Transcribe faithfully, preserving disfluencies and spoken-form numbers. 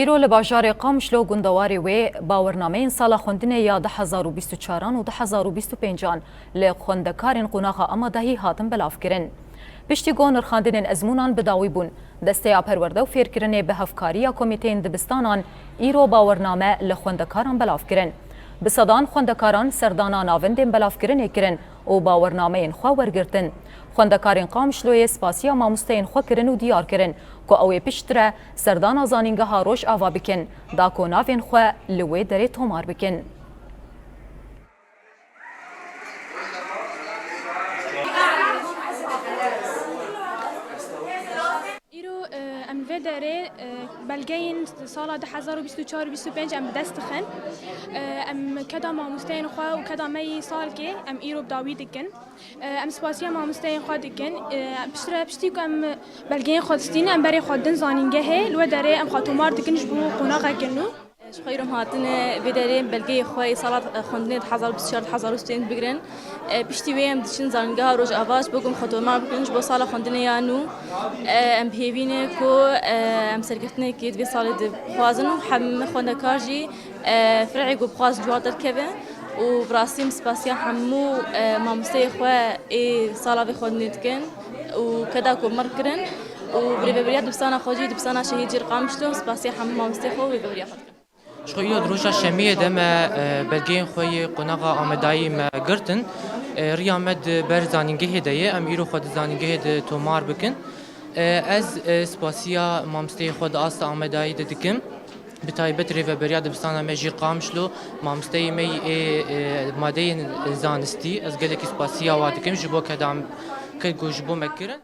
Îro li bajarê Qamişlo gundewarê wê bawernameyên sala xwendinê ya du hezar û bîst û çaran û du hezar û bîst û pêncan li xwendekarên qonaxa amadahî hatin belavkirin. Piştî ku nirxandinên ezmûnan bi dawî bûn, Desteya Perwerde û Fêrkirinê bi hevkariya komîteyên dibistanan îro bawername li xwendekaran belav kirin. Bi sedan xwendekaran serdana navendên belavkirinê kirin û bawernameyên xwe wergirtin. Xwendekarên Qamişloyê spasiya mamosteyên xwe kirin û diyar kirin ku ew ê piştre serdana zanîngeha Rojava bikin, da ku navên xwe li wê derê tomar bikin. Îro, e, em li vê derê, e, belgeyên sala du hezar û bîst û çar û bîst û pênc em bi dest dixin. E, em keda mamosteyên xwe û keda me yî salkê em îro bi dawî dikin. E, em spasiya mamosteyên xwe dikin. E, piştre, piştî ku em belgeyên xwe distînin, em berê xwe didin zanîngehê. Li wê derê em xwe tomar dikin ji bo qonaxeke nû. Ji xwe îro em hatine vê derê belgeyê xwe yê sala xwendinê du hezar û bîst û çar du hezar û bîst û pênc bigirin. E, piştî wê em diçin zanîngeha Rojava ji bo ku em xwe tomar bikin ji bo sala xwendinê ya nû. E, em bi hêvî ne ku, e, em serkeftinekê di vê salê de bixwazin û hemî xwendekar jî, e, firehê ku bixwazin ji wan derkevin û bi rastî em spasiya hemû, e, mamosteyê xwe ê sala vê xwendinê dikin û keda ku mir kirin û bi rêveberiya dibistana xwe jî, dibistana Şehîd Jêr Qamişlo, em spasiya hemû mamosteyê xwe û rêveberiya xwe dikin. Ji xwe îro di roja şemiyê de me, e, belgeyên xwe yê qonaxa amadayî me girtin. E, riya me di ber zanîngehê de ye. Em îro xwe di zanîngehê de tomar bikin. E, ez, e, spasiya mamosteyê xwe di asta amadayî de dikim. Bi taybet rêveberiya dibistana me Jêr Qamişlo, mamosteyê me yê, e, madeyên zanistî, ez gelekî spasiya wa dikim ji bo kedam, ke ku ji bo me kirin.